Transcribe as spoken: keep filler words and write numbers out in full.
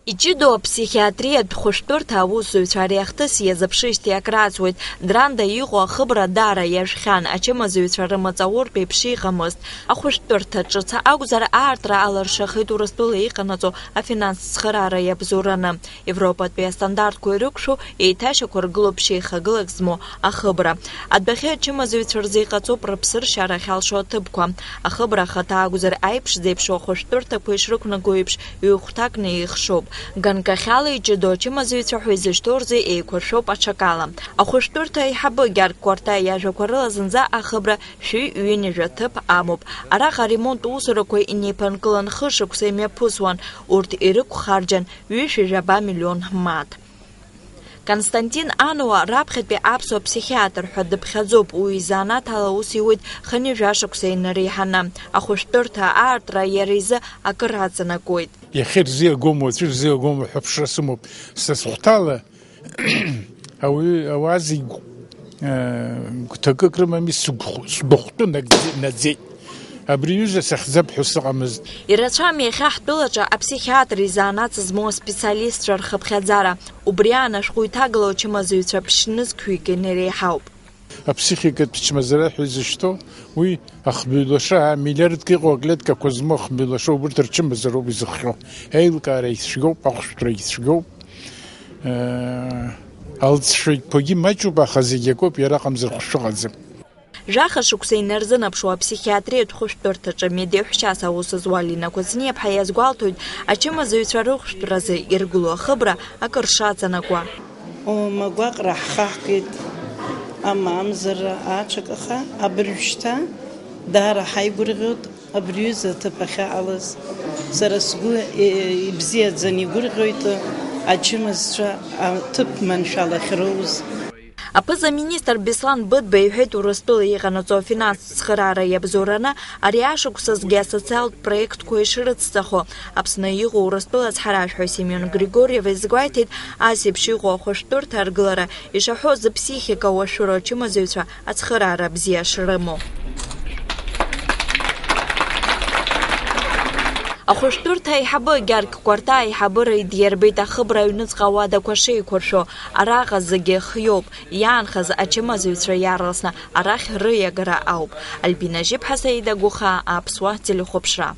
Иҷыдоу аԥсихиатриатә хәышәтәырҭа аусзуҩцәа ари ахҭыс иазыԥшижьҭеи акрааҵуеит. Дранда иҟоу ахыбра даара иажәхьан, ачымазаҩцәа рымаҵ ауртә еиԥш иҟамызт. Ахәышәтәырҭа ҿыц акәзар, аартра алыршахеит Урыстәыла иҟанаҵо афинанстә цхыраара иабзоураны. Европатәи астандартқәа ирықәшәо еиҭашьақәыргылоуп шьеихагылак змоу ахыбра. Адәахьы ачымазаҩцәа рзы иҟаҵоуп рыԥсыршьара ахьалшо аҭыԥқәа. Ахыбра ахаҭа акәзар, аиԥш зеиԥшу ахәышәтәырҭақәа ишрықәнаго еиԥш, ҩ-хәҭакны еихшоуп. Ганкахьала иҷыдоу ачымазаҩцәа ҳәа изышьҭоу рзы еиқәыршәоуп аҽакала. Ахәышәтәырҭа аиҳабы Гьаргь Кәарҭа иажәақәа рыла зынӡа ахыбра шәи ҩынҩажәа ҭыԥ амоуп. Араҟа аремонт усурақәа инеиԥынкылан хышықәса имҩаԥысуан, урҭ ирықәхарџьан ҩышәи жәаба миллион мааҭ. Константин Ануа раԥхьатәи аԥсуа ԥсихиатр ҳәа дыԥхьаӡоуп, уи изанааҭ ала аус иуеит хынҩажәа шықәса инареиҳаны. Ахәышәтәырҭа аартра иара изы акыр аҵанакуеит. Иахьа ирзиагом, уаҵәы ирзиагом ҳәа аԥшра сымоуп. Са сыхәҭала ауаҩы, ауаа зегь, э, гәҭакык рымами, сыгәхә-, сгәыхәтәы нагӡе-, наӡеит. Абри аҩыза сахьӡап ҳәа сыҟамызт. Ирацәам иахьа ҳтәылаҿы аԥсихиатр изанааҭ змоу аспециалистцәа рхыԥхьаӡара. Убри аан ашәҟәы иҭагылоу ачымазаҩцәа ԥшьнызқьҩык инареиҳауп. Аԥсихикатә чмазара ҳәа изышьҭоу, уи ахбаҩ лаша, а, миллиардк иҟоу аклеткақәа змоу ахбаҩ лаша, убырҭ рчымазароуп изыхҟьо. Аилкаара ицәгьоуп, ахәшәтәра ицәгьоуп. Э, алҵшәақәагьы маҷуп, аха зегь акоуп, иара акәымзар хәшәы ыҟаӡам. Жәаха шықәса инарзынаԥшуа аԥсихиатриатә хәышәтәырҭаҿы медеҳәшьас аус зуа Лина Кәыҵниаԥҳа иазгәалҭоит, ачымазаҩцәа рыхәшәтәразы иргыло ахыбра акыр шаҵанакуа. О, Магәаҟра ҳхаҳгеит, амамзара аҽакаха, абыржәшьҭа даара ҳаигәырӷьоит абри аҩыза аҭыԥ ахьаҟалаз. Сара сгәы, е, ибзиаӡаны игәырӷьоит ачымазцәа аҭыԥ маншәалахь роуз. Аԥыза-министр Беслан Быдба иҳәеит, Урыстәыла иҟанаҵо афинанстә цхыраара иабзоураны ари ашықәсазгьы асоциалтә проектқәа ишрыцҵахо. Аԥсны иҟоу Урыстәыла ацҳаражәҳәаҩ Семион Григорьев изгәеиҭеит, ас еиԥш иҟоу ахәышәтәырҭа аргылара ишаҳәо зыԥсихика уашәыроу ачымазаҩцәа ацхыраара бзиа шрымоу. Ахәышәтәырҭа аиҳабы Гьаргь Кәарҭа аиҳабыра идирбеит ахыбра аҩныҵҟа ауадақәа шеиқәыршәо. Араҟа зегьы хиоуп, иаанхаз ачымазаҩцәа иаарласны арахь рыиагара ауп. Альбина Жьыԥҳа, Саида Гәыхаа, Аԥсуа телехәаԥшра.